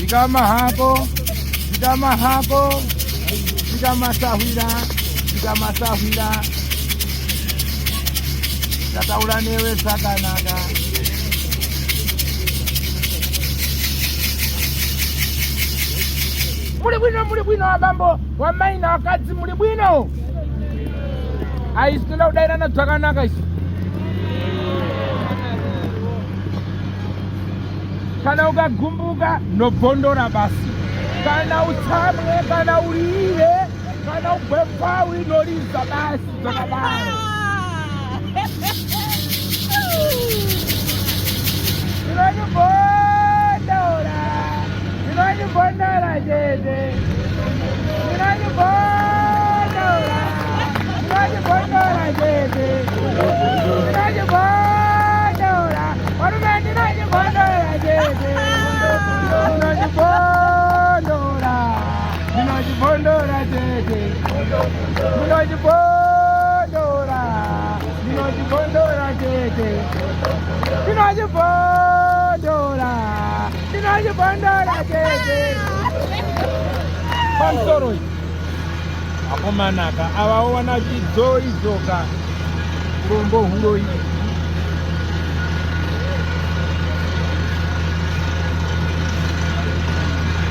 Dzikama hako, dzikama hako, dzikama sahwira, dzikama sahwira. Tataura newe zvakanaka. Muli bwino, muli bwino abambo, wamai na wakadzi muli bwino. Aisi toda kudairana zvakanaka isi. Kana ukagumbuka nobvondora basi. Kana utsamwe, kana urire, kana ugwepfawi inoriza basi zvakadaro. Ndinonyibvondora, ndinonyibvondora chete. Ndinonyibvondora, ndinonyibvondora chete. Ndinonyibvondora, varume ndinonyibvondora chete. Ndinonyibvondora, ndinonyibvondora chete. Ndinonyibvondora, ndinonyibvondora chete. Ndinonyibvondora, ndinonyibvondora chete. Pamusoro iyi. Akomanaka avawo wana chidzo idzoka. Urombo huroyi.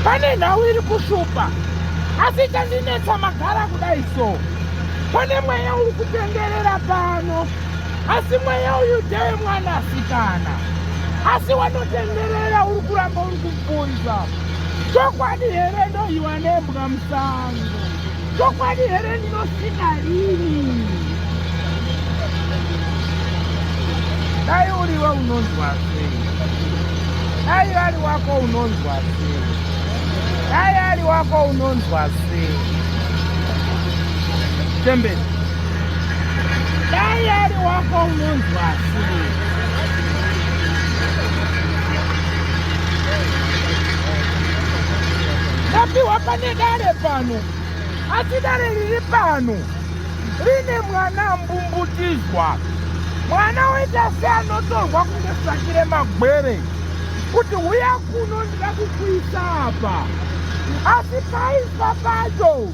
Pane nhau iri kushupa asi chandinetsa magara kudai so. Pane mweya uri kutenderera pano asi mweya uyu ndewe mwanasikana asi wanotenderera uri kuramba uri kubvunza chokwadi here ndohiwa nembwa musango chokwadi here ndinosvika rini dai uriwe unonzwa sei dai ari wako unonzwa sei dai ari wako unonzwa sei temberi dai ari wako unonzwa sei ndapiwa pane dare pano asi dare riri pano rine mwana ambumbutidzwa mwana oita seanotorwa kunge saki remagwere kuti huya kuno ndida kukuisa apa asi paiswa pacho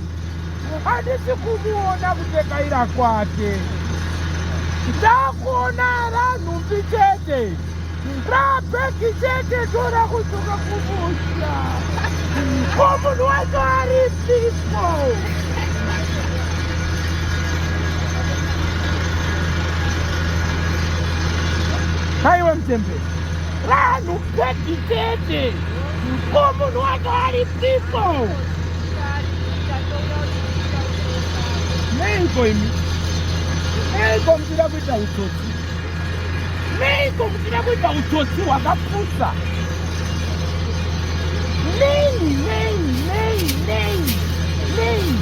handisi kumuona kutekaira kwake ndakuona ranhumbi chete rabhegi chete tora kudzoka kumusha ko munhu wacho aripiko kaiwe mutemberi ranhu bhegi chete ko munhu wacho aripiko neiko imi neiko muchida kuita utsotsi Neiko muchida kuita utsotsi hwakapusa? Nei, nei, nei, nei, nei?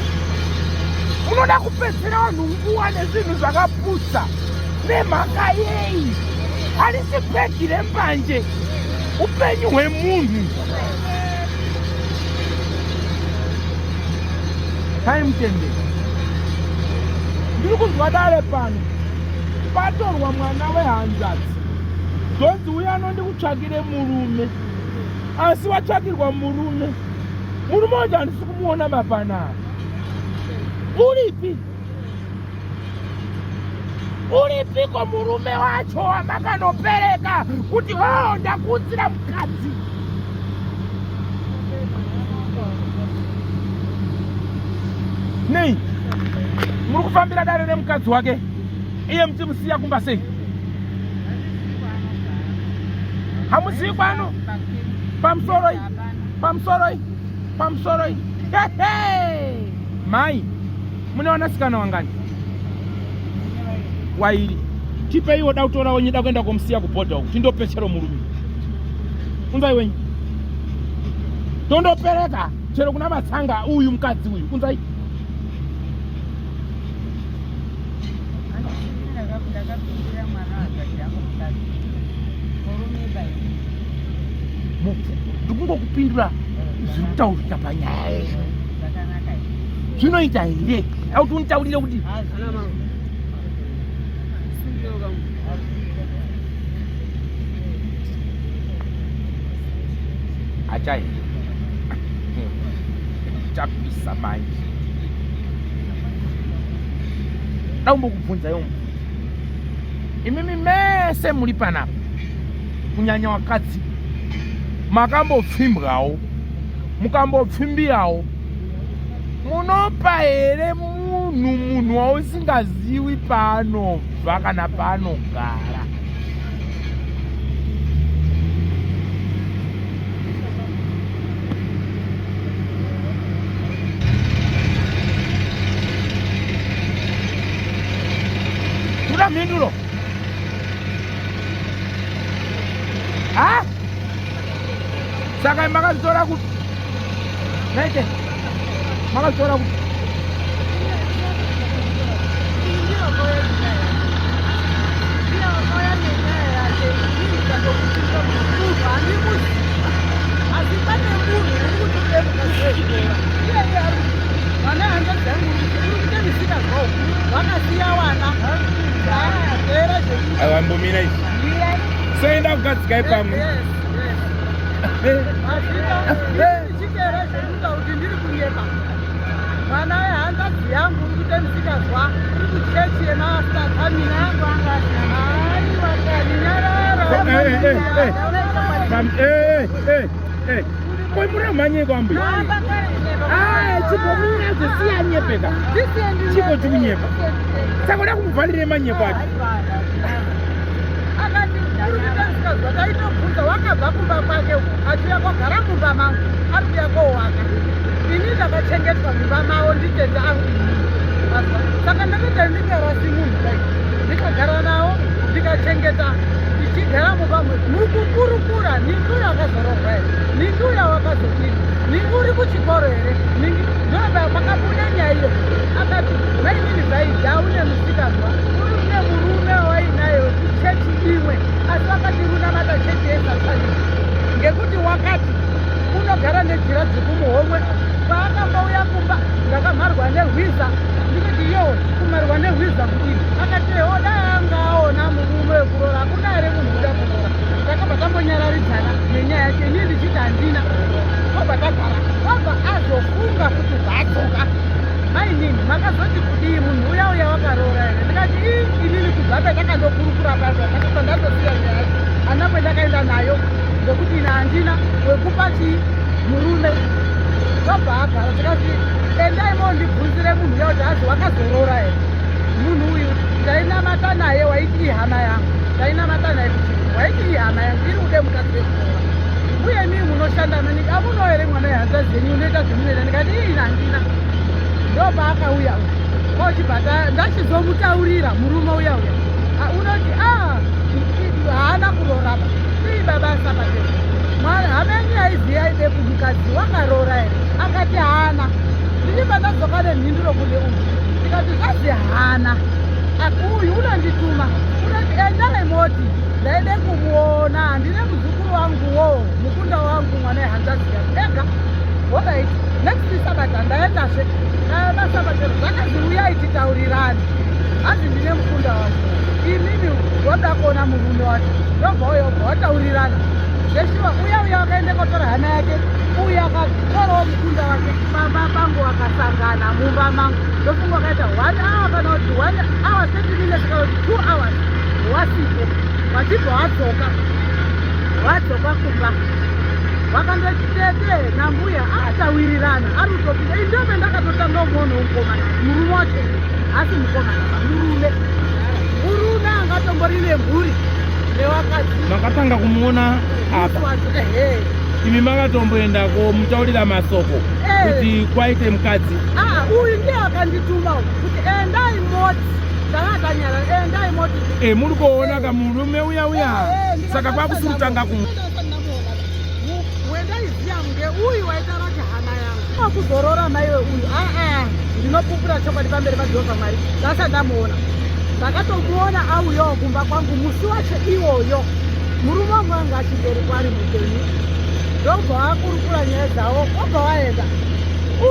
Munoda kupedzera vanhu nguva nezvinhu zvakapusa nemhaka yei? Harisi bhegi rembanje, upenyu hwemunhu. Time tende. Ndiri kunzwa dare pano. Patorwa mwana wehanzvadzi zvonzi uya anondikutsvakire murume asi watsvakirwa murume murume wacho handisi kumuona mapanaa uripi uripiko murume wacho wamakanopereka kuti o oh, ndakuudzira mukadzi Nei muri kufambira dare remukadzi wake iye muchimusiya kumba sei? Hamuzivi kwano? Pamusoroi, pamusoroi, pamusoroi. Mai, mune vanasikana wangani? Wairi. Tipeiwo da kutora wenyu da kuenda komusiya kubhodha uku tindopechero murume. Unzai wenyu. Tondopereka chero kuna matsanga uyu mukadzi uyu unzai. Ndikungokupindura zviri kutaurika panyaya yenyu. Zvinoita here? Auti unditaurire kuti achai. Zvichapisa manje. Daumbokubvunza iwo mubvunzo. Imimi mese muri panapa, kunyanya wakadzi, makambopfimbwawo, mukambopfimbirawo, munopa here munhu munhu wausingaziwi paanobva kana paanogara? Kuda mhinduro. Ha? Saka makazitora kupi? Naite. Makazitora kupi? Aiwa mbomira izvi. Soenda kugadzikai pamwe. Mwana wehanzvadzi yangu uri kuita misikazwa uri kuchechi yemasatamina yangu anga aiwa kani nyarara. Ko muramhanyei kwambuya? Ah, chibomira zvisiya nyepeka. Chiko chikunyepa. Saka uda kumuvharire manyepo acho. Akati uri kuita misikazwa taitobvunza wakabva kumba kwake achiuya kogara mumba mangu ari kuya kowaka. Ini ndakachengetwa mumba mavo nditete angu. Saka ndakaita ndingarasi munhu dai. Ndikagara nawo ndikachengeta tichigara mumba mukukurukura ningi uyo akazoroorwa here ningi uyo wakazodini ningi uri kuchikoro here ningi ndoba pakabuda nyaya iyo akati mainini zvaida une musikanzwa uri une murume wainaye wekuchechi imwe asi vakati runamata chechi yesatani ngekuti wakati unogara nejira dzvuku muhomwe paakambouya kumba ndakamharwa nehwiza ndikati yo kumharwa nehwiza kudini akati eho dai anga aona murume wekuroora hakuna here munhu uda kuroora takabva tambonyararidzana nenyaya yacho inii ndichiti handina tobva tagara wabva azofunga kuti zvadzoka mainini makazoti kudii munhu uya uya wakaroora here ndikati ii inini kubva petakandokurukura papa ndakabva ndatosiya nyaya yacho hana kwendakaenda nayo ngekuti ina handina wekupa chii murume tobva agara tikati endai mondibvunzire munhu uya kuti hazi wakazoroora here munhu uyu ndainamata naye waiti ihama yangu ndainamata naye kuti waiti ihama yangu iri kude mukadzi wekuroora uye mii munoshanda maningi amuno here mwana wehanzvadzi yenyu unoita zvemunoita ndikati ii handina ndopaakauya kochibva ndachizomutaurira murume uya uya unoti a ah, haana kurooraba ii baba asapatei hama yenyu yaiziva aide kumukadzi wakaroora here akati haana ndichibva ndadzoka nemhinduro kune uyu ndikati zvazi haana uyu unondituma unoti endai moti ndaide kumuona handine muzukuru wanguwo mukunda wangu mwana wehanzvadzi yangu ega orit next sabata ndaendazve masabatero zvakazi uyai titaurirane hanzi ndine mukunda wangu inini woda kuona murume wacho ndobva uyo obva wataurirana zveshuwa uya uya wakaenda kotora hana yake uya akatorawo mukunda wake pamba pangu wakasangana mumba mangu ndofunga wakaita one hour kana kuti one hour 30 minutes kana kuti two hours wasipo wachibva wadzoka wadzoka kumba wakandoti tete nambuya atawirirana ari kutopinda indove ndakatotanga umuona mukomana murume wacho asi mukomana murume murume angatombori nemhuri newakadzi makatanga kumuona apa imi makatomboenda komutaurira masoko eh. kuti kwaite mukadzi ah, uyu ndiye akandituma kuti endai moti ndanga tanyara endai moti eh, muri kuona ka murume uya uya eh, saka kwakusiri kutanga ku wendaiziya mnge uyu waitaura kuti hama yangu akuzorora maiwe uyu aa ndinopupura chokwadi pamberi pajehovha mwari ndasa ndamuona ndakatomuona auyawo kumba kwangu musi wacho iwoyo murume wangu anga achimberi kwari mupenyu ndobva wakurukura nyaya dzawo wobva waenda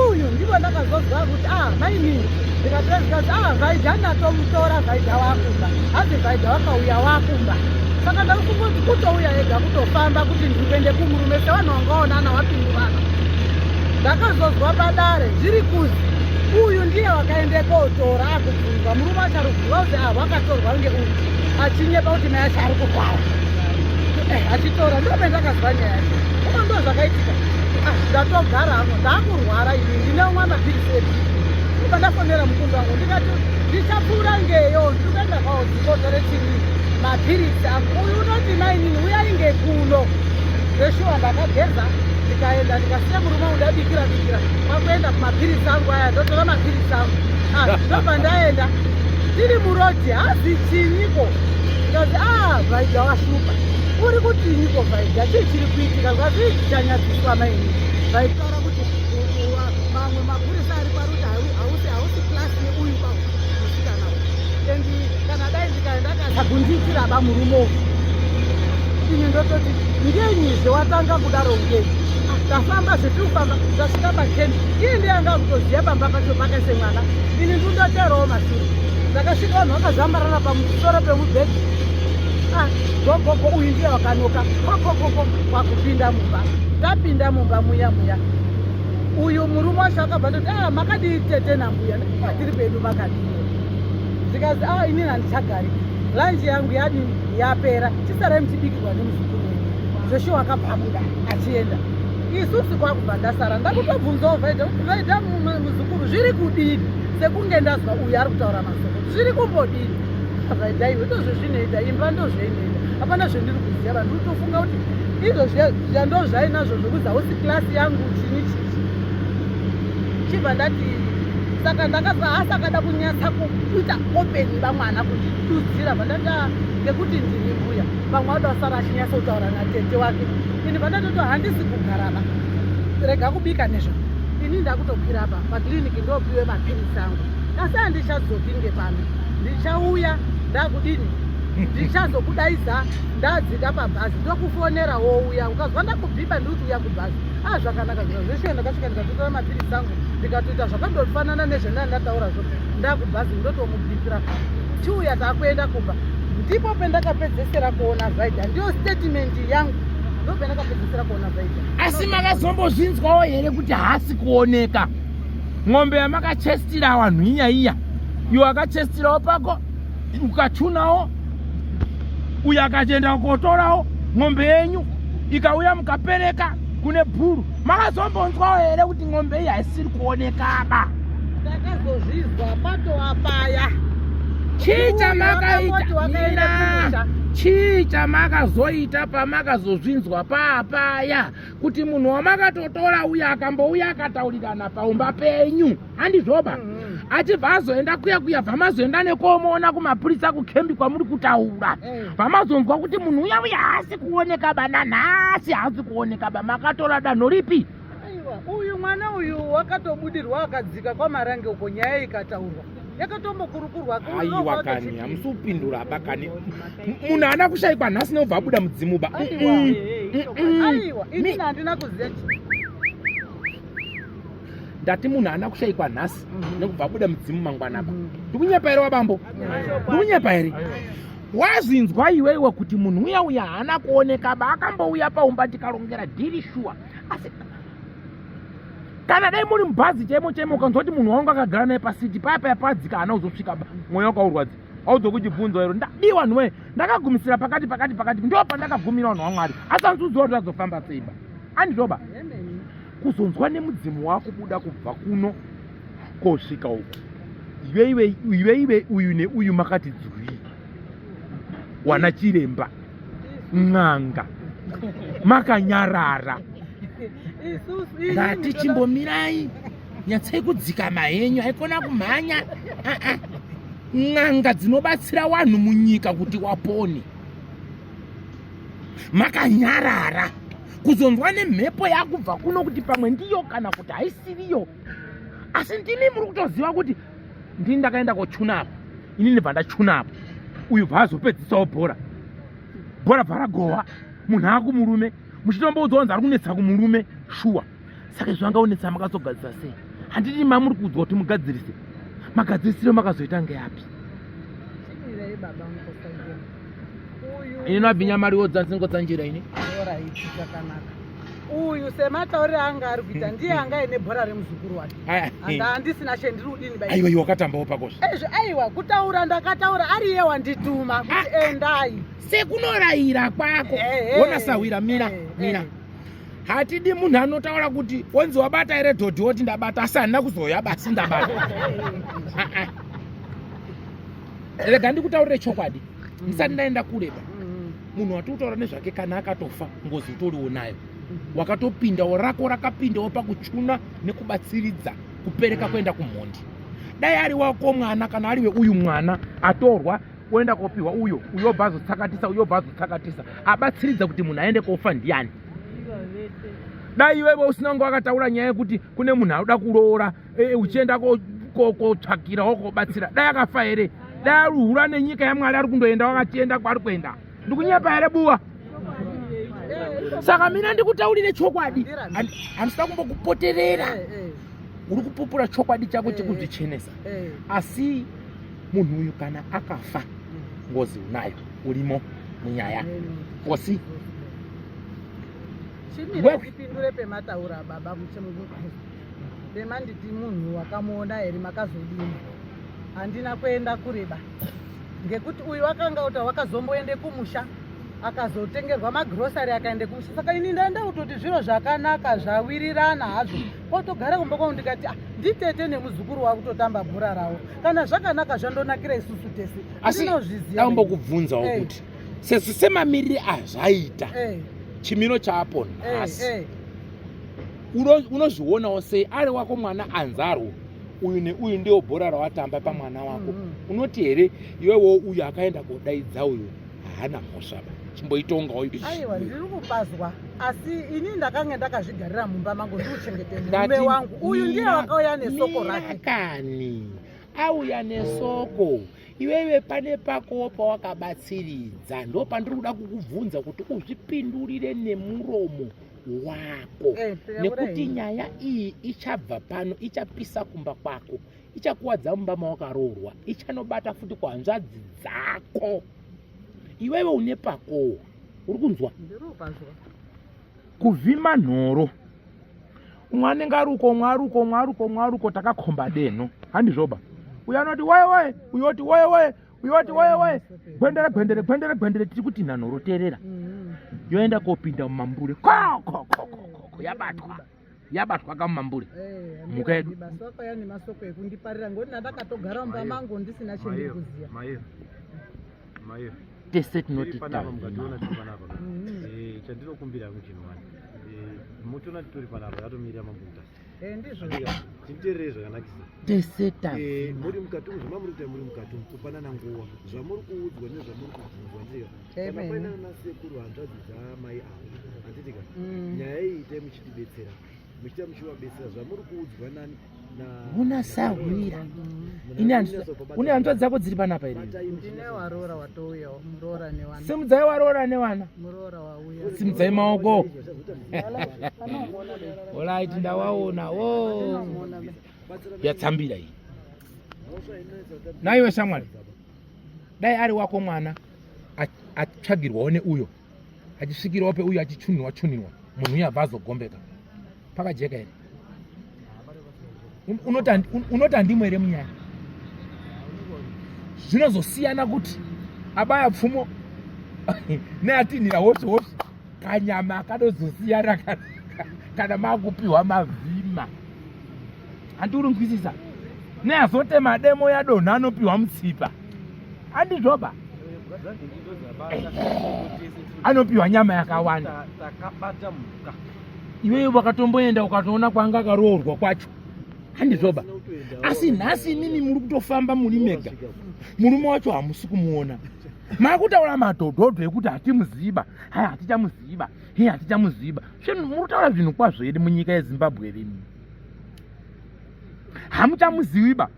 uyu ndipo ndakazozwa kuti a ah, mainini ndikatoezikazi a ah, vaida ndatomutora vaida wakumba hanzi vaida wakauya wakumba saka ndakungoti kutouya ega kutofamba kuti ndikuende kumurume sevanhu vangaonana wapindurana Ndakazozwa padare zviri kuzi uyu ndiye wakaende kotora akubvunzwa murume wacho ari kubvunzwa kuti ah wakatorwa ngeuyu achinyepa kuti mai acho ari kurwara eh, achitora ndopendakazwa nyaya yacho uko ndo zvakaitika ah, ndatogara hangu ndakurwara ini ndine umwe mapiritsi ebi ubva ndafonera mukundu wangu ndikati ndichapfuura ngeyo ndiri kuenda kwaodzikotore chini mapiritsi angu uyu unoti mainini uyai ngekuno zveshuwa ndakageza ndikaenda ndikasiya murume wangu ndabikira bikira kwakuenda kumapiritsi angu aya ndotora mapiritsi angu ah, ndobva ndaenda tiri murodhi hazi chinyiko ndikazi a ah, vaida washupa uri kutinyiko vaida chii chiri kuitika ndikazi chanyadziswa maini vaitaura kuti mamwe mapurisa ari paruti hausi hausi class yeuyu pamusikana and kana dai ndikaenda akasagundiitira ba murume uyu ini ndototi ngenyizve watanga kudaro ngenyi ah, tafamba zvetiri kufamba tasvika pakembi iye ndiye anga akutoziva pamba pacho pakaise mwana ini ndindoteerawo mashure ndakasvika vanhu vakazambarara pamusoro pemubhedhi ah, gogogo uyu ndiye wakanoka kokokoko kwakupinda mumba tapinda mumba muya muya uyu murume wacho akabva ndoti ah, makadii tete nambuya tiri pedu makadii zvikazi ah, inini handichagari lanji yangu yadini yapera chisarai muchibikirwa nemuzukuru wenyu zveshuwa akabva abuda achienda isusu kwakubva ndasara ndakutobvunzawo vaida kuti vaida muzukuru zviri kudini sekunge ndazwa uyu ari kutaura masoko zviri kumbodini vaida iwe ndozvezvinoita imba ndozveinoita hapana zvendiri kuziva vanhu ndikutofunga kuti izvo zviya ndozvainazvo zvekuzi hausi klasi yangu chini chichi chibva ndati saka ndakabva asi akada kunyatsa kuita open vamwana kundidudzira vandati ah, ngekuti ndini mbuya vamwe vada vasara achinyatsa kutaura natete wake ini vandatoto handisi kugaraba rega kubika nezvo ini ndakutokwira apa paclinic ndopiwe mapiritsi angu asi handichadzoki ngepano ndichauya ndakudini ndichazokudaidza ndadzika pabhazi ndokufonera wouya ukazwa ndakubhiba ndikuti uya kubhazi a ah, zvakanaka zviro zveshuwa ndakasvika ndikatotora mapiritsi angu ndikatoita zvakandofanana nezvendanga ndataura zvo ndakubhazi ndotomubhipira chiuya takuenda kumba ndipo pendakapedzesera kuona vaida ndiyo statement yangu ndo pendakapedzesera kuona vaida asi makazombozvinzwawo here kuti haasi kuoneka ng'ombe yamakachestira wanhu iya iya iwe akachestirawo pako ukachunawo uyo akachienda kotorawo ng'ombe yenyu ikauya mukapereka kune bhuru makazombonzwawo here kuti ng'ombe iyi haisiri kuonekaba ndakazozvizwa patova paya chii chamakaita chii chamakazoita pamakazozvinzwa paapaya kuti munhu wamakatotora uya akambouya akataurirana paumba penyu handizvoba mm -hmm. achibva azoenda kuya kuya bvamazoenda nekomuona kumapurisa kukembi kwamuri kutaura mm. bvamazonzwa kuti munhu uya uya haasi kuoneka ba nanhasi haasi kuoneka ba makatora danho ripi aiwa uyu mwana uyu wakatobudirwa akadzika kwamarange uko nyaya ikataurwa yakatombokurukurwa aiwa kani hamusi kupindura ba kani munhu haana kushaikwa nhasi neubva abuda mudzimu ba aiwa inini handina kuziva ndati munhu haana kushaikwa nhasi mhm. nekubva abuda mudzimu mangwanaba mhm. ndikunyepa here wabambo ndikunyepa here wazvinzwa iweiwe kuti munhu uya uya haana kuoneka ba akambouya paumba tikarongera dhiri shuwa asi kana dai muri mubhazi chaimo chaimo ukanzwa kuti munhu wangu akagara naye pasiti paya paya padzika haana kuzosvika ba mweya wakaurwadzi auzokuchibvunzwa iro ndadiwa vanhu wee ndakagumisira pakati pakati pakati ndo pandakagumira vanhu vamwari asi andiuziwa kuti azofamba sei ba andizvoba kuzonzwa nemudzimu wakubuda kubva kuno kosvika uku iwe iwe iwe uyu neuyu makati dzwii wana chiremba n'anga makanyarara ndati chimbomirai nyatsai kudzikama henyu haikona kumhanya ah, ah. n'anga dzinobatsira wanhu munyika kuti wapone makanyarara kuzonzwa nemhepo yakubva kuno kuti pamwe ndiyo kana kuti haisiriyo asi ndimi muri kutoziva kuti ndini ndakaenda kochuna apo ini ndibva ndachuna apo uyu bva azopedzisawo bhora bhora bva ragohwa munhu akumurume muchitomboudzwa kunzi ari kunetsa kumurume shuwa saka izvo anga unetsa makazogadzirisa sei handiti mamuri kuudzwa kuti mugadzirise magadzirisiro makazoita ngeapi ini nabhinya mari wodza nzingo dzanjira ini zvakanaka Uyu semataurire anga ari kuita ndiye anga aine bhora remuzukuru wake. Anda handisina chendiri kudini bai. Aiwa iwe wakatambawo pakozve. Ezvo aiwa kutaura ndakataura ari iye wandituma kuti ah. endai. Sekunorayira kwako. Wona sahwira mira mira. Hatidi munhu anotaura kuti wonzi wabata here dhodhi woti ndabata asi handina kuzoya basi ndabata. Ah, ah. Rega ndikutaurire chokwadi. Ndisati ndaenda kureba. Munhu watiri kutaura nezvake kana akatofa ngozi utoriwo nayo. Wakatopindawo rako rakapindawo pakuchuna nekubatsiridza kupereka kuenda kumhondi. Dai ari wako mwana kana ari weuyu mwana atorwa oenda kopiwa uyo uyo obva azotsakatisa uyo obva azotsakatisa abatsiridza kuti munhu aende kofa ndiyani? Dai iwewe usina kunge wakataura nyaya yekuti kune munhu anoda kuroora e, uchienda kotsvakirawo kobatsira dai akafa here? Dai aruhura nenyika yaMwari ari kundoenda wakachienda kwaari kuenda. Ndikunyepa here buwa? Saka mina ndikutaurire chokwadi, handisida kumbokupoterera. Uri kupupura chokwadi chako chekuzvichenesa, asi munhu uyu kana akafa ngozi unayo, urimo munyaya kosi. Chimira ndipindure pemataura baba pemanditi munhu wakamuona here makazodini? Handina kuenda kureba ngekuti uyu wakanga uta wakazomboende kumusha akazotengerwa magrosari akaende kumusha. Saka ini ndaenda kutoti zviro zvakanaka zvawirirana hazvo, kotogara kumba kwangu ndikati ah, nditete nemuzukuru wakutotamba bhora ravo, kana zvakanaka zvandonakira isusu tese. Asi ndambokubvunzawo kuti sesu semamirire azvaita chimiro chaapo nhasi unozvionawo sei ari wako mwana anzarwo uyu neuyu ndiwo bhora rawatamba pamwana wako? Unoti here iwewo uyu akaenda kodaidza uyu haana mhosva ba? Chimboitonga uyu. Aiwa, ndiri kupazwa, asi ini ndakange ndakazvigarira mumba mangu ndikuchengete murume wangu. Uyu ndiye wakauya nesoko rake. Kani auya nesoko, iwewe pane pakowo pawakabatsiridza? Ndo pandiri kuda kukubvunza kuti uzvipindurire nemuromo wako, nekuti nyaya iyi ichabva pano ichapisa kumba kwako, ichakuwadza mumba mawakaroorwa, ichanobata futi kuhanzvadzi dzako. Iwewe une pakowo, uri kunzwa? Kuvhima nhoro, umwe anenge ari uko, umwe ari uko, umwe ari uko, umwe ari uko, takakomba deno, handizvoba? Uyo anoti woye woye, uyo oti woye woye, uyo oti woye woye, gwendere gwendere gwendere gwendere, tiri kuti nhanhoro teerera, yoenda kopinda mumambure, ko ko ko ko ko, yabatwa yabatwa kamumambure mhuka yedu. Masoko aya nemasoko ekundiparira ngoti ndakatogara mumba mangu ndisina chendiri kuziya. Tese tinoti panapa mukationa tiri panapa. Chandinokumbira hangu chinhu wani, motoona titori panapa tatomirira Mambo Mutasa. Ndizvo, tinditeererei zvakanakisa. Tese ta Muri mukati umu, zvamuri kuita muri mukati umu kupanana nguva, zvamuri kuudzwa nezvamuri kubvunzwa, nditika kana paina nasekuru hanzvadzi dzamai avo, handitika nyaya iyi itai muchitibetsera, muchiita muchivabetsera zvamuri kuudzwa nani. Una sahwira, une hanzvadzi dzako dziri panapa here? Ndine waroora watouyawo, muroora newana. Simudzai waroora newana. Muroora wauya. Simudzai maoko. Alright, ndawaona. Oh. Yatsambira iyi. Naiwe shamwari, dai ari wako mwana atsvagirwawo neuyo achisvikirawo peuyo achichunirwa chunirwa, munhu uyo abva azogombeka, pakajeka here? Unoti handimo here munyaya? Zvinozosiyana kuti abaya pfumo neatinhira hosvi hosvi, kanyama kanozosiyana kana makupiwa mavhima, handi uri nzwisisa? Neazotema demo yadonha anopiwa mutsipa, handizvoba? Anopiwa nyama yakawanda. Iwewe wakatomboenda ukatoona kwanga akaroorwa kwacho, handizvoba? Asi nhasi imimi muri kutofamba muri mega, murume wacho hamusi kumuona, makutaura madhodhodho ekuti hatimuziba, hai hatichamuziba, he hatichamuziba. Zvinhu muri kutaura zvinhu kwazvo here munyika yeZimbabwe here? Imi hamuchamuziviba,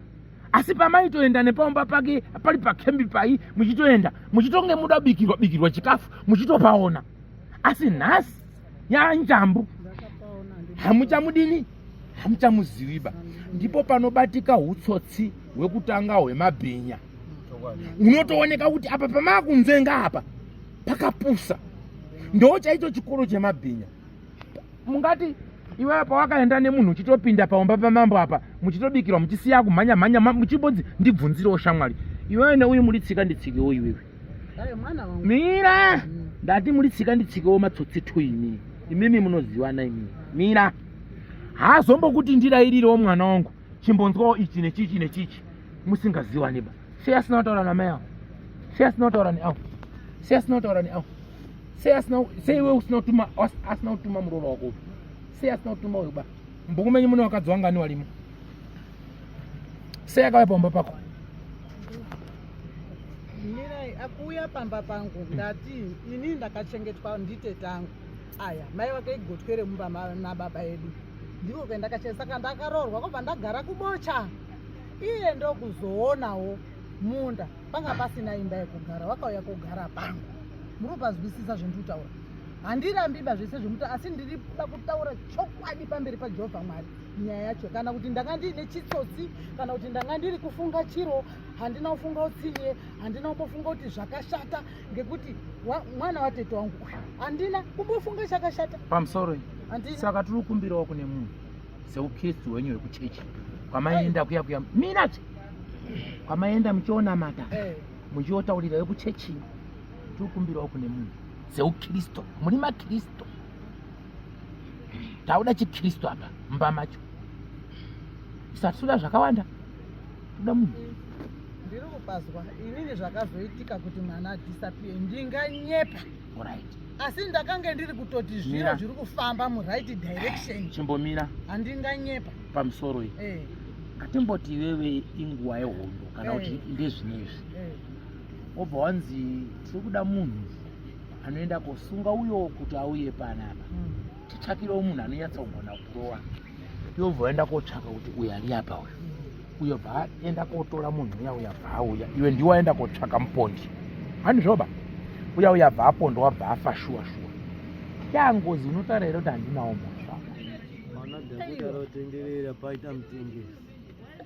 asi pamaitoenda nepaumba pake pari pakembi pai, muchitoenda muchitonge muda bikirwa bikirwa chikafu muchitopaona, asi nhasi yanjambu hamuchamudini, hamuchamuziviba. Ndipo panobatika utsotsi hwekutanga hwemabhinya. Unotooneka kuti apa pamaakunzenga apa pakapusa, ndo chaicho chikoro chemabhinya. Mungati iwewe pawakaenda nemunhu uchitopinda paumba pamambo apa muchitobikirwa muchisiya kumhanya mhanya muchimbonzi ndibvunzirewo shamwari iwewe neuyu muri tsika nditsikewo iwewe mira mm. Ndati muri tsika nditsikewo matsotsi tu imini imimi munoziwana imini mira haazombokuti ndirairirewo mwana wangu chimbonzwawo ichi nechichi nechichi musingaziwani ba sei asina kutaura namai avo sei asina kutaura neavo sei asina kutaura neavo sei asina sei iwe usina kutuma asina kutuma muroora wako uyu sei asina kutuma uyu ba mubhuku menyu mune vakadzi wangani warimo sei akauya pamba pako mirai akuuya pamba pangu ndati ini ndakachengetwa nditete angu aya mai vake igotwe remumba mababa edu ndiko kwendakachena saka ndakaroorwa kwabva ndagara kubocha iye ndokuzoonawo munda panga pasina imba yekugara wakauya kugara pangu muri kupazwisisa zvendiri kutaura handirambiba zvese zvemuta asi ndiri kuda kutaura chokwadi pamberi pajehovha mwari nyaya yacho kana kuti ndanga ndiine chitsotsi kana kuti ndanga ndiri kufunga chiro handina kufunga utsinye handina kumbofunga kuti zvakashata ngekuti mwana watete wangu uyu handina kumbofunga chakashata pamusoro saka tiri kukumbirawo kune munhu seukristu hwenyu hwekuchechi kwamaienda kuya kuya minazve kwamaienda muchionamata eh. muchiotaurira vekuchechi tiri kukumbirawo kune munhu seukristu muri makristu tauda chikristu apa mumba macho isati toda zvakawanda toda munhu ndiri kupazwa inini zvakazoitika kuti mwana adisappear ndinganyepa right. asi ndakange ndiri kutoti zviro zviri kufamba muright direction chimbomira handinganyepa pamusoro iyi eh. ngatimboti iwewe inguva yehondo kana kuti eh. ndezvinezvi eh. wobva wanzi tiri kuda munhu anoenda kosunga uyo kuti auye panapa hmm. titsvakirewo munhu anonyatsa kugona kurowa iwe bva waenda kotsvaka kuti uyu ari apa uyu uyo bva aenda kotora munhu uya uya bva auya iwe ndiwe waenda kotsvaka mupondi handizvoba uya uya bva apondwa wabva afa shuwa shuwa yangozi unotaura here kuti handinawo mhosva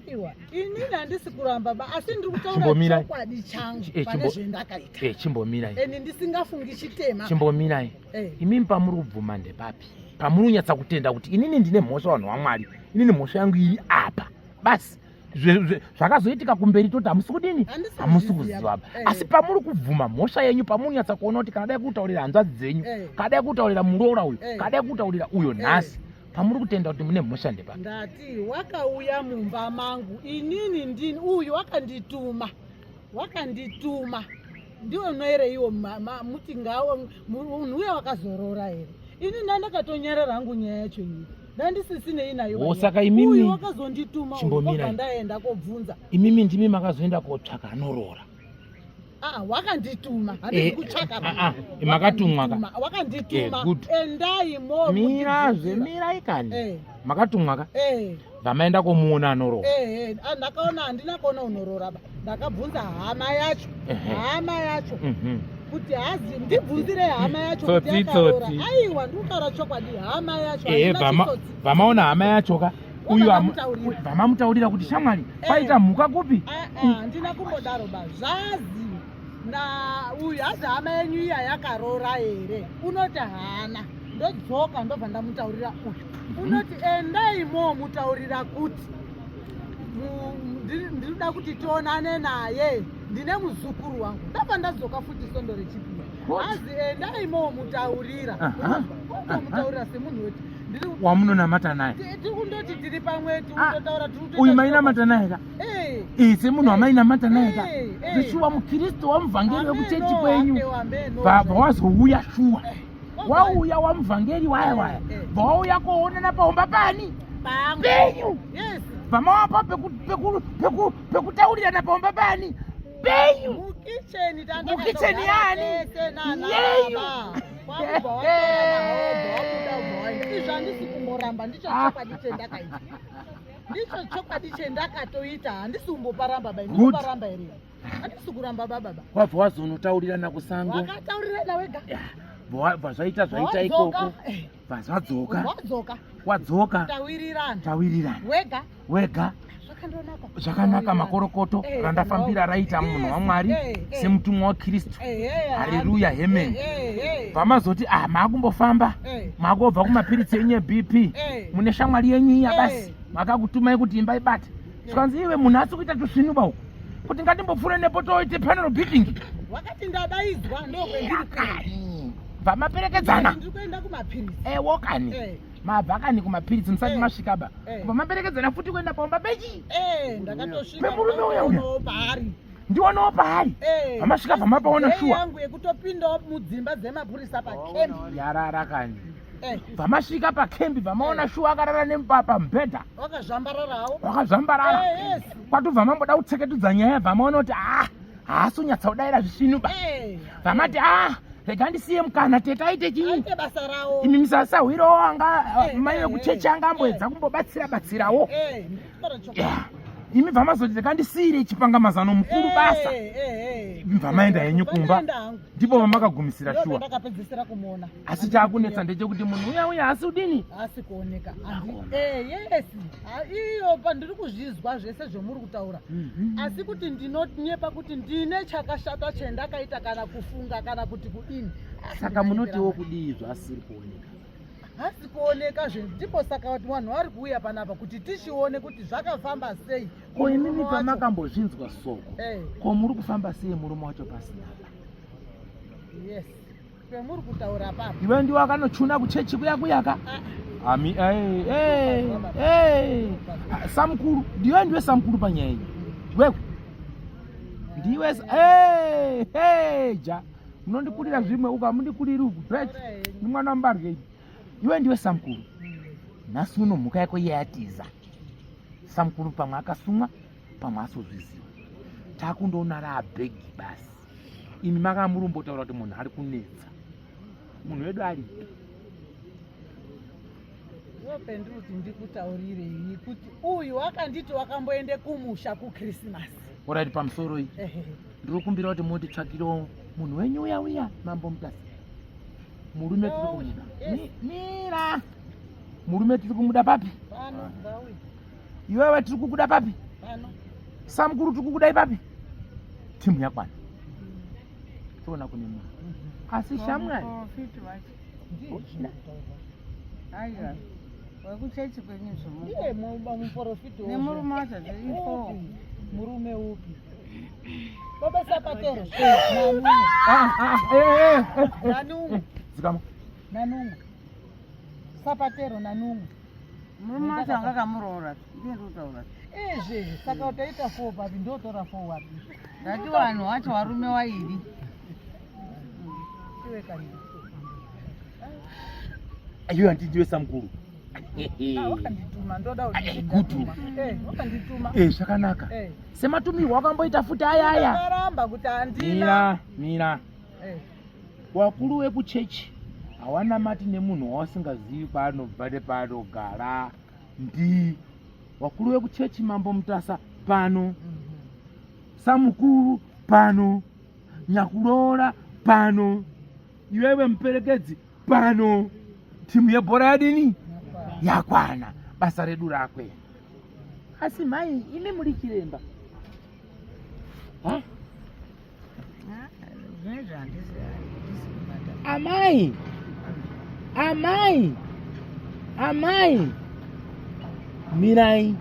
Aiwa, inini handisi kuramba ba asi ndiri kutaura chokwadi changu eh, pane zvendakaita. Eh, chimbomirai. Ende ndisingafungi chitema. Chimbomirai. Eh. Imimi pamuri kubvuma ndepapi? Pamuri kunyatsa kutenda kuti inini ndine mhosva vanhu vaMwari. Inini mhosva yangu iri apa. Basi zvakazoitika kumberi toti hamusi kudini hamusi kuziva ba eh. asi pamuri kubvuma mhosva yenyu pamuri kunyatsa kuona kuti kana dai kutaurira hanzvadzi dzenyu eh. kana dai kutaurira muroora uyu kana dai kutaurira uyo nhasi pamuri kutenda kuti mune mhosva ndepa ndati wakauya mumba mangu inini ndini uyu wakandituma wakandituma ndiwo noere iwo muti ngawo munhu uya wakazorora here ini ndandakatonyarara hangu nyaya yacho iyi ndandisisinei nayo saka imimi wakazondituma ndaenda kobvunza imimi ndimi makazoenda kotsvaka anoroora Ah, wakandituma handisi eh, kutsvaka ah, ah, makatumwa ka wakandituma eh, endai mo mirazve mirai kani eh. makatumwa ka vamaenda komuona anoroora ndakaona handina kuona unoroora ba ndakabvunza hama yacho hama yacho mhm. kuti hazi ndibvunzire hama yacho kuti yakaroora aiwa ndikutaura chokwadi hama yacho vamaona hama yacho ka uyu vamamutaurira kuti shamwari eh. paita mhuka kupi eh, eh, handina kumbodaro ba zvazi na uyu hazi hama yenyu iya yakaroora here unoti haana ndodzoka ndobva ndamutaurira uyu mhm. unoti endai momutaurira kuti ndinoda kuti tionane naye ndine muzukuru wangu ndabva ndadzoka futi sondo rechipiri azi endai momutaurira mutaurira semunhu weti wamunonamata naye tiri kundoti tiri pamwe tikundotaura ah, uyu mainamata naye ka eh, semunhu wamainamata naye ka eh, eh. zvishuwa mukristu wamuvhangeri wekuchechi kwenyu bva wazouya shuwa wauya wamuvhangeri waya waya bva wauya koonana paumba pani penyu bva mawapa pekutaurirana paumba pani penyu mukicheni yani yeyu izvo handisi kumboramba ndicho ah. chokwadi chendakaita ndicho chokwadi chendakatoita handisi kumboparamba ba ndinoparamba here handisi kuramba bababa wabva wazonotaurirana kusango wakataurirana wega bva zvaita zvaita ikoko eh. bva zvadzoka wadzoka tawirirana tawirirana wega wega zvakanaka makorokoto eh, randafambira raita munhu wamwari eh, semutumwa wakristu haleluya hemen bvamazoti ah maakumbofamba Makobva kumapiritsi enyu eBP. Eh. Mune shamwari yenyu iya Eh. basi. Makakutumai kuti imba ibate. Zvikanzi iwe munhu asi kuita tusvinuba uku. Kuti ngatimbopfuure nepo toite panel beating. Wakati ndadaidzwa ndokwendiri kuenda. Bva maperekedzana. Ndiri kuenda kumapiritsi. Ewo kani. Eh. Mabva kani kumapiritsi musati Eh. masvika ba. Eh. Kubva maperekedzana futi kuenda paumba pechi. Eh, ndakatosvika. Pemurume uya uya. ndakaonawo paari. Ndionawo paari. Eh. Vamasvika bva mapaona Day shuwa. yangu yekutopindawo mudzimba dzemapurisa pakembi. Yarara kani. Eh, Vamasvika pakembi vamaona shuwa akarara nemupapa mubhedha. wakazvambararawo. Wakazvambarara. Eh, yes. Kwatobva mamboda kutseketudza nyaya vamaona kuti ah haasi kunyatsa kudaira zvisvinu ba. Eh. Vamati ah rega ndisiye mukana tete aite chii. Aite basa rawo. Imi musasahwirawo anga Eh, mai eh, vekuchechi eh, anga amboedza kumbobatsira batsirawo. Eh, ndikutaura chokwadi. Yeah. Imi bvamazoti rega ndisiire chipangamazano mukuru basa. Eh, eh, eh. Bva maenda henyu kumba. Vandaenda hangu. Ndipo pamakagumisira Ndipo shuwa. ndakapedzisira kumuona. Asi chaakunetsa ndechekuti munhu uya uya asi udini? Haasi kuoneka. Eh, yes. Ha, iyo pandiri kuzvizwa zvese zvomuri kutaura. Asi kuti ndinonyepa kuti ndine chakashata chendakaita kana kufunga kana kuti kudini. Saka munotiwo kudii zvaasiri kuoneka? Hasi kuoneka zve ndipo saka kuti vanhu vari kuuya panapa kuti tichione kuti zvakafamba sei. Ko imimi Murume wacho- pamakambozvinzwa soko Eh, ko muri kufamba sei murume wacho pasina pa? yes. Pemuri kutaura papa. Iwe ndiwe akanochuna kuchechi kuya kuyaka? Ah, Ami eh eh eh Ah, samukuru ndiwe ndiwe samukuru panyaya iyi. Wewe ndiwe eh eh ja munondikurira zvimwe ukamundikurira uku bet ni mwana wambarwe iwe ndiwe samukuru nhasi uno mhuka yako iye yatiza samukuru pamwe akasumwa pamwe asozviziva takundoona raabhegi basi imi makamurumbotaura kuti munhu ari kunetsa munhu wedu aripi Ndopendiri kuti ndikutaurirei kuti uyu wakanditi wakamboende kumusha kuKrisimasi. Orit pamusoro iyi ndiri kumbira kuti mutitsvakirewo munhu wenyu uya uya mambo Mutasa murume tiri kumuda mira murume tiri kumuda papi Pano ngauye. Iwewe tiri kukuda papi Pano. Samukuru tiri kukudai papi timu yakwana toona kune munhu asi shamwari Muprofiti wacho. Aiwa. Wekuchechi kwenyu zvomu. Ndiye muprofiti wacho. Nemurume wacho zveifo. Upi? Murume upi? Baba Sapatero. Ah, ah, eh, eh, eh, eh. Nanungu. Dzikama. Nanungu. Sapatero nanungu. Murume wacho anga akamuroora. Ndiye ndikutaura. Ezve saka utaita 4 papi ndotora 4 wapi? Ndati vanhu wacho varume wairi. Iwe kani. Iwe handindiwe samukuru. Ah, wakandituma ndoda kuti Eh, gutu. Eh, wakandituma. Eh, zvakanaka. Eh. Sematumirwo wakamboita futi aya aya. Ndakaramba kuti handina. Mira, mira. Eh. Wakuru wekuchechi hawanamati nemunhu wawasingazivi kwaanobva nepaanogara. Ndi wakuru wekuchechi mambo Mutasa pano. Samukuru pano. Nyakuroora pano. Iwewe muperekedzi pano. Timu yebhora yadini? Yakwana. Basa redu rakwe. Asi mai imi muri chiremba. Ha? Zvinezvi handisi handisi kubata. Amai. Amai. Amai. Mirai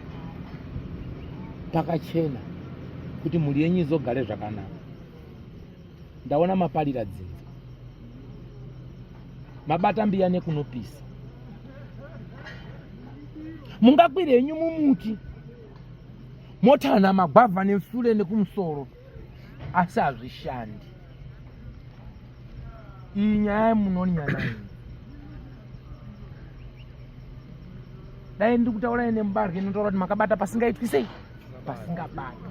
pakachena kuti mhuri yenyu izogare zvakanaka. Ndaona maparira dzinza. Mabata mbiya nekunopisa. Mungakwire henyu mumuti motanha magwavha nesure nekumusoro asi hazvishandi. Iyi nyaya munonyana iyi. Dai ndiri kutaura nembarwe inotaura kuti makabata pasingaitwi sei? Pasingabatwa.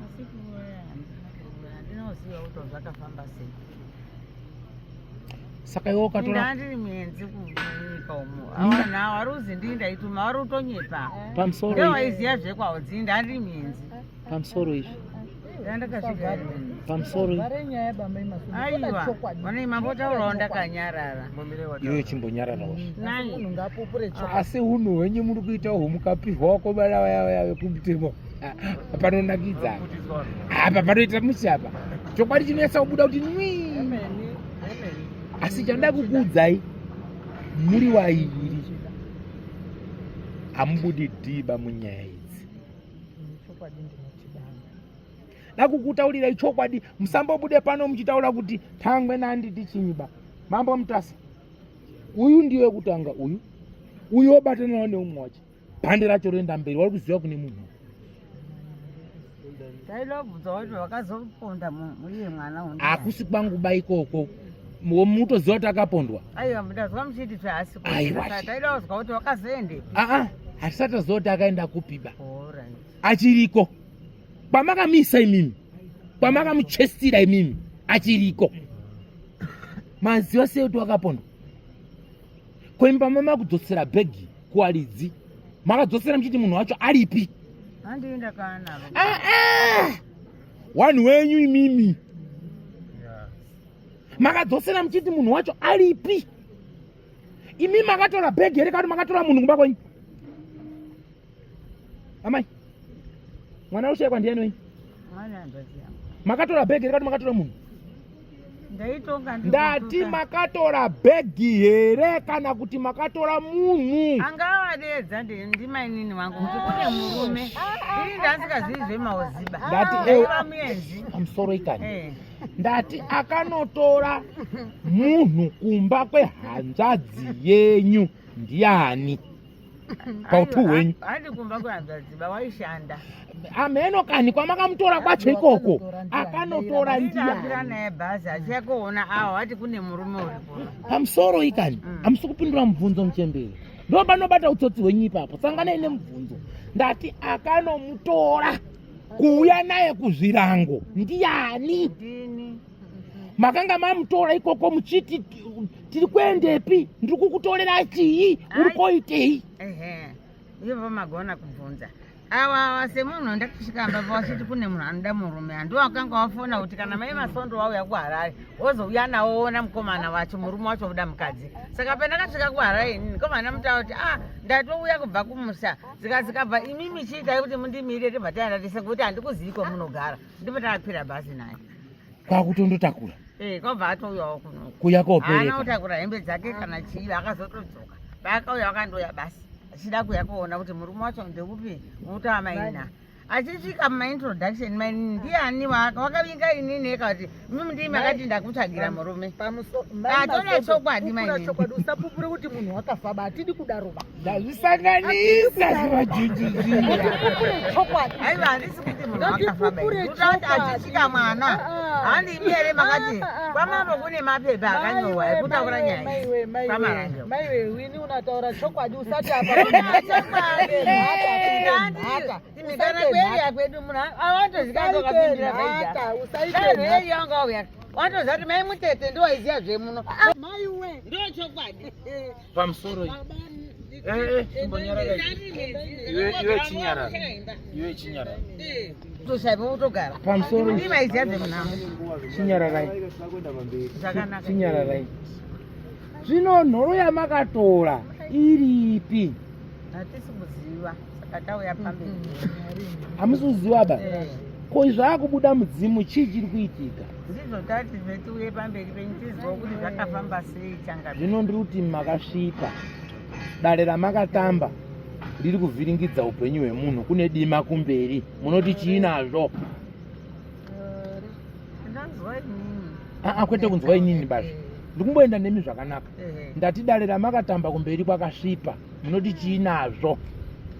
Asi kuuya handina kuuya. Handina kuziva kuti zvakafamba sei. Saka iwe ukatora Inda ndiri muenzi kunyika umu. Awana wari uzi ndini ndaituma wari utonyepa. pamusoro Ndiye izvi waiziya zvekwawo dzinda ndiri muenzi. pamusoro izvi Ndandakasvika. pamusoro izvi Vare nyaya baba imasungu. Aiwa. Vane mambotaurawo ndakanyarara. iwe chimbonyararawo. Nani? Munhu ngaapupure chokwadi. Asi hunhu hwenyu muri kuita hwemukapihwa wakomana vaya vaya vekumutemo panonakidza apa panoita musi apa chokwadi chinonetsa kubuda kuti nwi. Asi chandoda kukuudzai, muri wairi hamubudi dhiba munyaya idzi. Dakukutaurirai chokwadi, musambobude pano muchitaura kuti tangwe nanditi chinyiba. Mambo Mutasa, uyu ndiwe kutanga uyu, uyu wobatanawo neumwe wacho, bhande racho roenda mberi, wari kuziva kune munhu. Hakusi kwangu ba ikoko, mutoziva kuti akapondwa. Aa, hatisati taziva kuti akaenda kupi ba, achiriko kwamakamisa imimi, kwamakamuchestira imimi, achiriko. Maziva sei kuti wakapondwa? Koimba mamakudzosera bhegi kuwaridzi, makadzosera muchiti munhu wacho aripi? Ah, ah! Wanhu wenyu imimi makadzosera muchiti munhu wacho aripi? Imi makatora bhegi here kana makatora munhu kumba kwenyu? Amai, mwana ushaikwa ndiani wenyu? Makatora bhegi here kana makatora munhu? Ndati makatora bhegi here kana kuti makatora munhu? Angavadedza ndimainini wangu kuti kune murume. Ini ndasikazivi zvemauziba. Ndati ewa muenzi. Pamusoro ikani. Eh. Ndati akanotora munhu kumba kwehanzvadzi yenyu ndiani? Pautu hwenyu. Handi kumba kwehanzvadzi ba waishanda. Ameno kani kwamakamutora kwacho ikoko akanotora ndiani? Naye bhazi achiya kuona awo ati kune murume uripo. Pamusoro ikani hamusi kupindura mubvunzo muchembere. Ndo panobata utsotsi hwenyu ipapo. Sanganai nemubvunzo. Ndati akanomutora kuuya naye kuzvirango ndiani? Ndini. Makanga mamutora ikoko muchiti tiri kuendepi, ndiri kukutorera chii, uri koitei? Ehe, ivo magona kubvunza awa awa semunhu ndakasvika amba vachiti kune munhu anoda murume, handiwo wakanga wafona kuti kana mai Masondo wauya kuHarare wozouya nawo woona mukomana wacho, murume wacho woda mukadzi. Saka pandakasvika kuHarare inini komana mutaura kuti ah, ndatouya kubva kumusha, zikazikabva imimi chiitai kuti mundimire tibva taenda tese kuti handikuzivi kwamunogara, ndipo takakwira bhazi naye kwakutondotakura Eh, kwabva atouyawo kuno kuya kopereka. Haana kutakura hembe dzake kana chii, akazotodzoka. Paakauya wakandouya basi achida kuya kuona kuti murume wacho ndeupi unotaura maina. Achisvika mumaintroduction mainini ndiani wakavinga inini eka kuti mimi ndimi akati ndakutsvagira murume. Atona chokwadi mainini. Chokwadi usapupure kuti munhu wakafa ba, hatidi kudaro ba. Ndazvisanganisa zvimajuju zviya. Chokwadi. Aiwa handisi kuti munhu wakafa ba. Ngatipupure Kuti achisvika mwana. Handi imi here makati kwamambo kune mapepa akanyorwa ekutaura nyaya Maiwe, maiwe, Kwamarange. maiwe, wini unataura chokwadi usati apa. Imi kana kueria kwedu munhu awatozikanga wakapindira Mhata, usaite vaida yanga wauya watoziva kuti mai Mutete ndiwaiziya zvemuno. Maiwe. Ndo chokwadi. Pamusoro imbonyarara iwe, chinyarara iwe, chinyarara. Toshaipa kutogara. Pamusoro. Ndimi maiziya zvemunhamo. Chinyararai. Zvakanaka. Chinyararai. Zvino nhoro yamakatora iripi? Hatisi kuziva, saka tauya pamberi. Hamusi kuziva ba? Eh. Ko zvaakubuda mudzimu, chii chiri kuitika? Ndizvo tati zvetiuye pamberi penyu tiziva kuti zvakafamba sei changa. Zvino ndiri kuti makasvipa, dare ramakatamba riri kuvhiringidza upenyu hwemunhu, kune dima kumberi, munoti chii nazvo? Ndanzwa inini. Aa, kwete kunzwa inini bazvo, ndikumboenda nemi zvakanaka. Ndati dare ramakatamba kumberi kwakasvipa, munoti chii nazvo?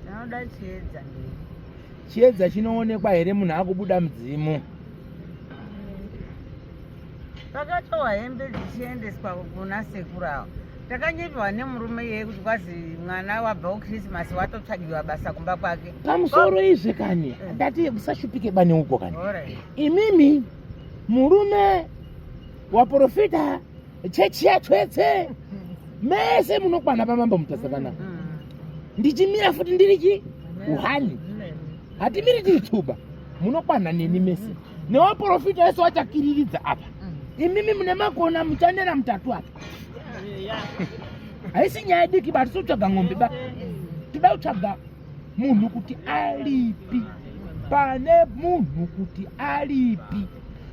Tinoda chiedza mberi. Chiedza chinoonekwa here munhu akubuda mudzimu? Pakatowa hembe dzichiendeswa kuna sekuru ava, takanyeperwa nemurume iyeye kuti kwazi mwana wabva kuChristmas watotsvagiwa basa kumba kwake. Pamusoro izve kani, ndati musashupike bani uko kani. Alright. Imimi murume waprofita chechi yacho mese munokwana pamambo Mutasa panapa. Ndichimira futi ndiri chi uhani, hatimiri tiri tuba, munokwana neni mese newaprofita wese wachakiriridza apa. Imimi mune makona muchanera mutatu apa, haisi nyaya diki ba, tisi kutsvaga ng'ombe ba, toda kutsvaga munhu kuti alipi, pane munhu kuti alipi.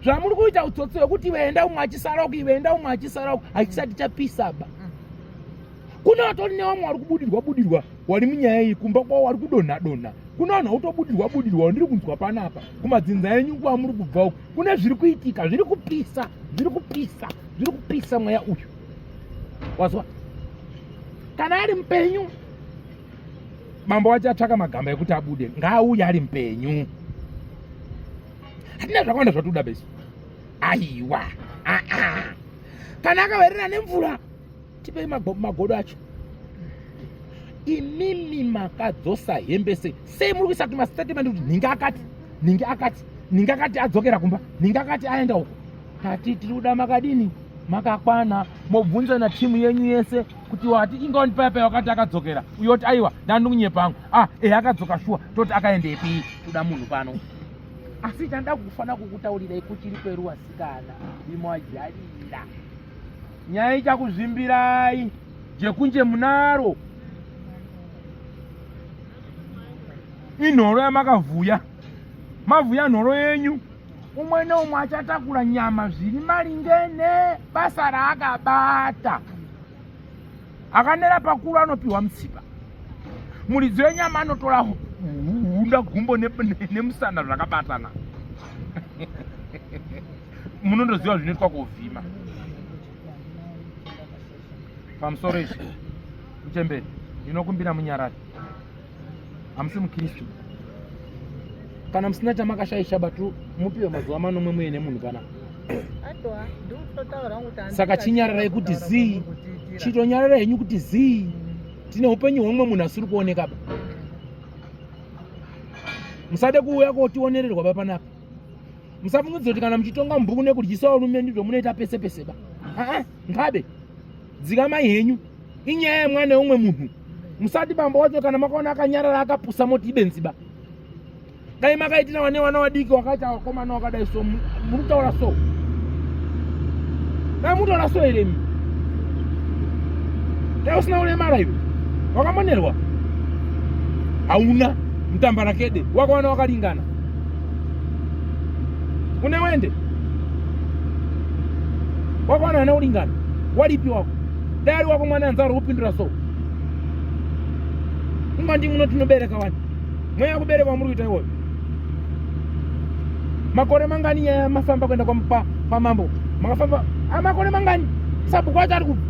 Zvamuri kuita utsotsi hwekuti iwe enda umwe achisara uku, iwe enda umwe achisara uku, hachisati chapisa ba. Kune vatori nevamwe vari kubudirwa budirwa wari munyaya iyi kumba kwavo wari kudonha donha. Kune vanhu vakutobudirwa budirwa wandiri kunzwa panapa kumadzinza enyu kwamuri kubva uku. Kune zviri kuitika, zviri kupisa, zviri kupisa, zviri kupisa mweya uyu. Wazwa? Kana ari mupenyu mambo wacho atsvaka magamba ekuti abude, ngaauye ari mupenyu. Hatina zvakawanda zvatoda besu. Aiwa. Aa. Kana akawerera nemvura tipei magodo acho. Imimi makadzosa hembe sei? Sei muri kuisa tumastatement kuti nhingi akati, nhingi akati, nhingi akati adzokera kumba, nhingi akati aenda uko. Tati tiri kuda makadini? Makakwana, mobvunza na timu yenyu yese kuti wati inga wandipaya paya wakati akadzokera, uyo oti aiwa ndandikunyepa hangu. Ah, eh akadzoka shuwa, toti akaendepi? Toda munhu pano. Asi chandida kufana kukutaurirai kuchiri kweru wasikana, ndimoajarira. Nyaya ichakuzvimbirai, jekunje munaro. Inhoro yamakavhuya. Mavhuya nhoro yenyu. Umwe neumwe achatakura nyama zviri maringe nebasa raakabata. Akanera pakuru anopiwa mutsipa. Muridzi wenyama anotora hunda gumbo nemusana zvakabatana. Munondoziva zvinoitwa kovhima. Pamusoro izvi muchembere ndinokumbira munyarari. Hamusi muKristu. Kana musina chamakashaisha batu mupiwe mazuva manomwe muine munhu pana. Saka chinyararai kuti zii. Chitonyararai henyu kuti zii. Tine upenyu hwemumwe munhu asiri kuoneka ba. Musade kuuya kotionererwa ba panapa. Musafungidzira kuti kana muchitonga mubhuku nekudyisa varume ndizvo munoita pese pese ba. Aa, ngabe. Dzikamai henyu. Inyaya yemwana yeumwe munhu. Musati bambo wacho kana makaona akanyarara akapusa moti ibenzi ba. Dai makaitira vane vana vadiki wakaita vakomana wakadai so muri kutaura so. Dai mutaura so here imi. Dai usina kulemara iwe. Wakamonerwa. Hauna mutambarakede wakawana wakalingana. Une wende. Wakawana ana kulingana. Walipi wako. Dai ari wako mwana anzaro kupindura so. Ungandi muno tinobereka wani. Mweya kuberekwa muri kuita iwoyo. Makore mangani nyaya mafamba kuenda kwa kwa mambo? Makafamba ah, makore mangani? Sabhuku wacho ari kubva.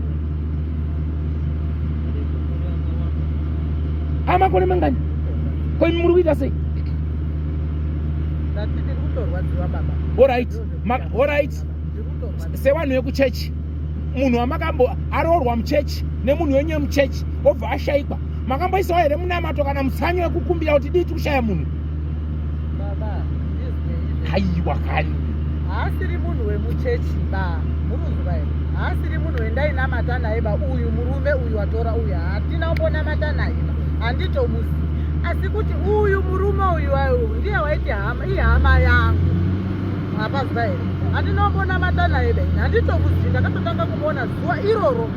Ah, makore mangani? Ko imi muri kuita sei? Ndati ndiri kutorwadziwa baba. Alright. Alright. Sevanhu vekuchechi munhu wamakambo aroorwa muchechi nemunhu wenyu wemuchechi obva ashaikwa makamboisawo here munamato kana mutsanyo wekukumbira kuti dii tikushaya munhu? Baba, ndizwe izvi. Haiwa kani. Haasiri munhu wemuchechi ba. Muruzwa here? Haasiri munhu wendainamata naye ba. Uyu murume uyu watora uyu hatina kumbonamata naye ba. Handitomuzivi. Asi kuti uyu murume uyu uyu ndiye waiti hama, ihama yangu. Mwapaziva here? Handina kumbonamata naye ba. Handitomuzivi. Ndakatotanga kumuona zuva iroro.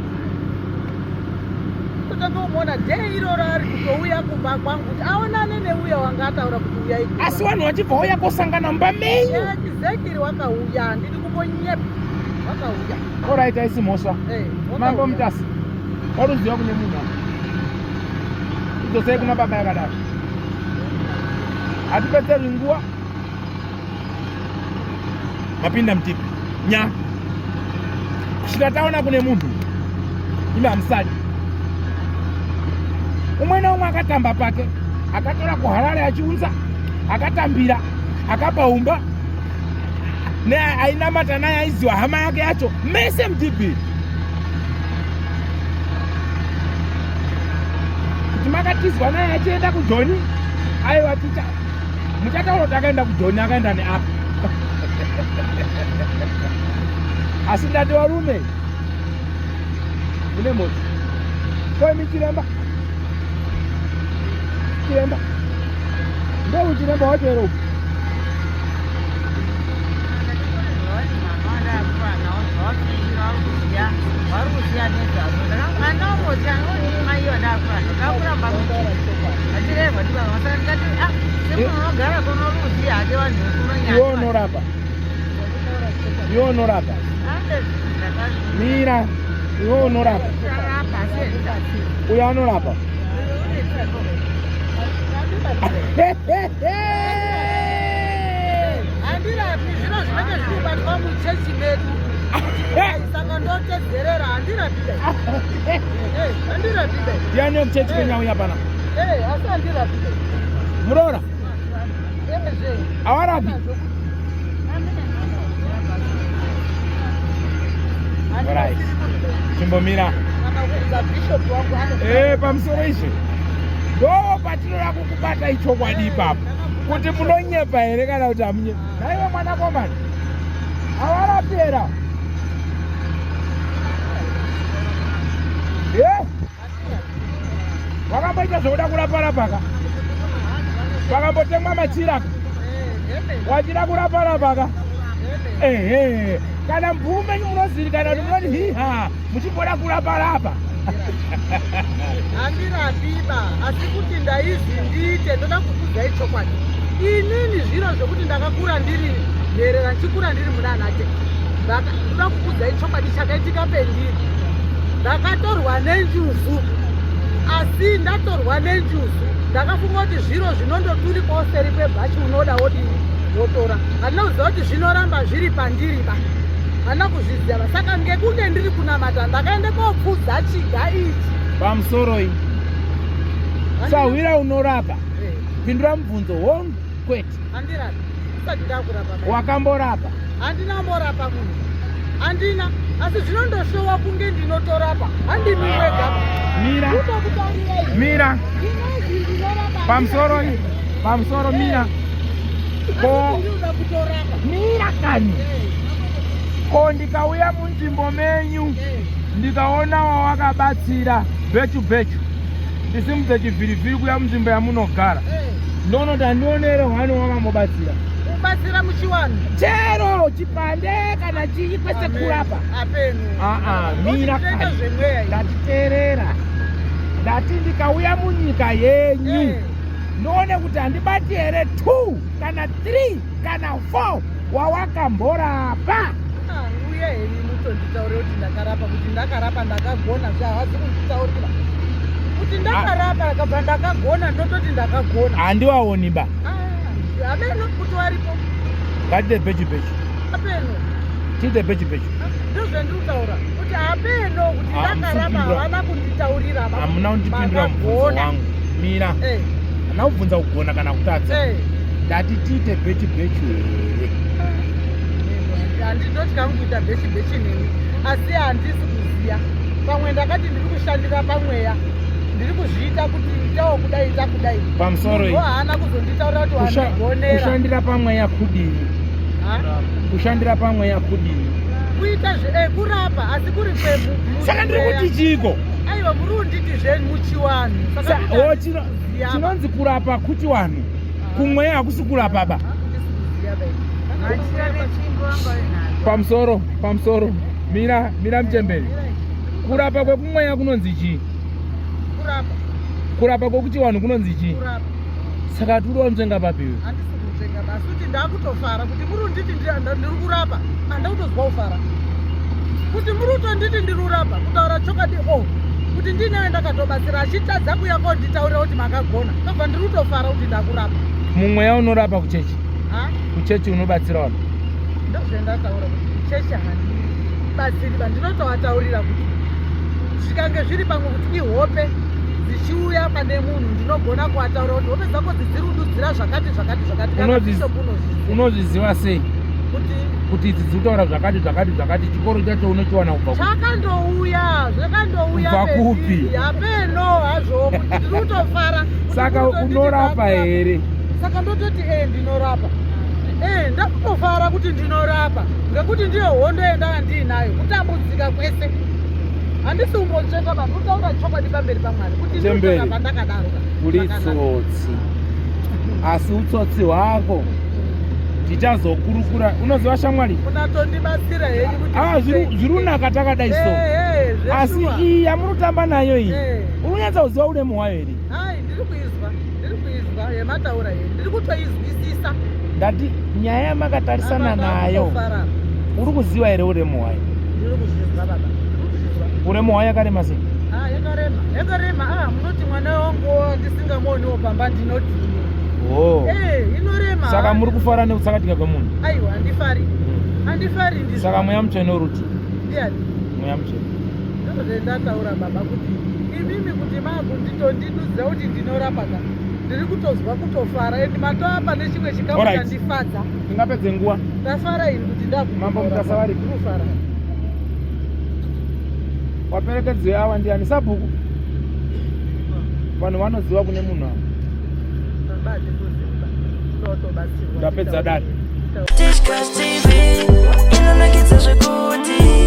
Totanga kumuona day iroro ari kutouya kumba kwangu kuti aonane neuya wanga ataura kuti uyai kumba. Asi vanhu vachibva vauya kosangana mumba menyu. Chizekiri wakauya, handidi kumbonyepa. Wakauya. Alright, haisi mhosva. Eh, wakauya. Mambo Mutasa, waruziva kune munhu apa. Idzosei kuna baba yakadaro. Hatipedzerwi nguva. Mapinda mutipi. Nya. Kusvika taona kune munhu. Imi hamusati. Umwe neumwe akatamba pake. Akatora kuHarare achiunza. Akatambira. Akapa umba. Ne ainamata naye aiziwa hama yake yacho. Mese mutipi. Kuti makatizwa naye achienda kuJoni. Aiwa ticha. Muchataura kuti akaenda kuJoni akaenda neapa. Asi ndati varume mune mhodzi. Ko imi chiremba? Chiremba. Ndeu chiremba wacho here uku? Iwe unorapa. Iwe unorapa. Mira, iwe unorapa. Uyo anorapa. Handirapi zviro zvinenge zviri kubatwa muchechi medu. Saka ndotedzerera handirapi dai. Handirapi dai. Ndiani wekuchechi kwenyu auya pana? Eh, asi handirapi dai. Muroora? Awarapi? Right. Chimbomira. Eh, pamusoro izvi. Ndo patinoda kukubata ichokwadi ipapo. Kuti munonyepa here kana kuti hamunyepa. Naiwe mwanakomana. Awarapi here? Eh? Wakamboita zvekuda kurapa rapa ka? Pakambotemwa machira ka? Wachida kurapa rapa ka? Ehe. Kana mubhuku menyu munozivikana kuti munoti hiha muchimboda kurapa rapa. Handirapiba asi kuti ndaizi ndiite ndoda kukudzai chokwadi. Inini zviro zvekuti ndakakura ndiri nherera ndichikura ndiri munana tete. Ndoda kukudzai chokwadi chakaitika pendiri. Ndakatorwa nenjuzu asi ndatorwa nenjuzu ndakafunga kuti zviro zvinondoturikwawo seri kwebhachi unoda wodini wotora. Handina kuziva kuti zvinoramba zviri pandiri ba. Handina kuzviziva ba. Saka ngekunge ndiri kunamata ndakaenda kopfudza chiga ichi. Pamusoroi. Sahwira unorapa. Eh. Pindura mubvunzo hongu kwete. Handirapi. Usati ndakurapa. Wakamborapa? Handina mborapa munhu. Handina. Asi zvinondoshowa kunge ndinotorapa. Handimi wega. Mira. Mira. Pamusoro pamusoro mira. Ko mira kani. Ko ndikauya munzvimbo menyu ndikaona wawakabatsira bhechu bhechu ndisimudze chivhirivhiri kuya munzvimbo yamunogara ndoona kuti handionere hwani wakambobatsira kubatsira muchiwanhu chero chipande kana chii kwese kurapa apenu aa mira Ndinoita zvemweya ini. ndatiteerera ndati ndikauya munyika yenyu Eh. ndoone kuti handibati here 2 kana 3 kana 4 wawakamborapa Ah, uye henyu mutonditaurira kuti ndakarapa kuti ndakarapa ndakagona zve havazi kunditaurira kuti ndakarapa akabva ndakagona ndototi ndakagona handiwaoni ba Ah, hameno kuti waripo ngatite bechu bechu apeno tiite bechu bechu ndozvandiri kutaura kuti hameno kuti Ah, ndakarapa musipindura. havana kunditaurira ba. hamuna kundipindura mubvunzo Makagona. wangu mira Eh, handina kubvunza kugona kana kutadza eh. ndati tiite bechu bechu here handinotya kuita bhechi bhechi nemi asi handisi kuziya pamwe ndakati ndiri kushandira pamweya ndiri kuzviita kuti itawo kudai ita kudai Pamusoro Munhu haana kuzonditaurira kuti wandigonera kushandira pamweya kudini Ha? kushandira pamweya kudini kuita kurapa asi kuri kwemu saka ndiri kuti chiiko aiwa muri kunditi zvemuchiwanhu Saka kuti handisi kuziya. chinonzi kurapa kuchiwanhu kumweya hakusi kurapa ba Handisi kuziya baby. Machira netsvimbo wanga uinazo. pamusoro pamusoro mira mira muchembere kurapa kwekumweya kunonzi chii Kurapa kurapa kwekuchiwanhu kunonzi chii kurapa saka turi wanzvenga papiwe handisi kunzvenga basi kuti ndakutofara kuti muri kunditi ndiri kurapa handakutozwa kufara kuti muri kutonditi ndiri kurapa kutaura chokwadi o kuti ndinewe ndakatobatsira achitadza kuya konditaurira kuti makagona ndobva ndiri kutofara kuti ndakurapa mumweya unorapa kuchechi Ha? kuchechi unobatsira vanhu ndozvendataura kuti kuchechi handibatsiri ba ndinotovataurira kuti zvikange zviri pamwe kuti ihope dzichiuya pane munhu ndinogona kuataura kuti hope dzako dziri kududzira zvakati zvakati zvakati kana bishop unozviziva Unozviziva sei kuti kuti idzi dziri kutaura zvakati zvakati zvakati chikoro chacho unochiwana kubva kupi? Chakandouya zvakandouya Kubva kupi? pendiri hapeno hazvo kuti ndiri kutofara kuti Saka kutonditi unorapa ndakurapa. here? Saka ndototi ndinorapa. Ndakutofara kuti ndinorapa ngekuti ndiyo hondo yendanga ndiinayo kutambudzika kwese. Handisi kumbotsveta vanhu kutaura chokwadi pamberi paMwari kuti Chembere. ndinotorapa ndakadaro. Uri Zvakanaka. tsotsi asi utsotsi hwako tichazokurukura unoziva shamwari Munatondibatsira henyu kuti ah, zviri kunaka takadai so asi zveshuwa. iyi yamurikutamba nayo iyi Eh. unonyatsa kuziva uremu hwayo here? Hai, ndiri kuizwa, ndiri kuizwa yemataura iyi, ndiri kutoizwisisa. Ndati nyaya yamakatarisana Apa nayo ndakutofara. Uri kuziva here uremu hwayo? Ndiri kuzvizwa baba. Uremu hwayo yakarema sei? Ah, yakarema. Yakarema. Ah, munoti mwana wangu ndisingamuoniwo pamba ndinodini. Oh. Eh, inorema. Saka muri kufara nekutsakatika kwemunhu? Aiwa, handifari. Handifari ndizvo. Saka mweya mutsvene uruti? Ndiani? Mweya mutsvene. Ndozvandataura baba kuti imimi kuti makunditondidudzira kuti ndinorapa ka. Ndiri kutozwa kutofara and matoapa nechimwe chikamu chandifadza. Tingapedze nguva. Ndafara ini kuti ndaku. Mambo Mutasa vari kufara. Waperekedzo yawa ndiani sabhuku? Vanhu vanoziva kune munhu ava. Baba ndikuziva. Ndotobatsirwa. Ndapedza dare. Tichkach TV inonakidza zvekuti.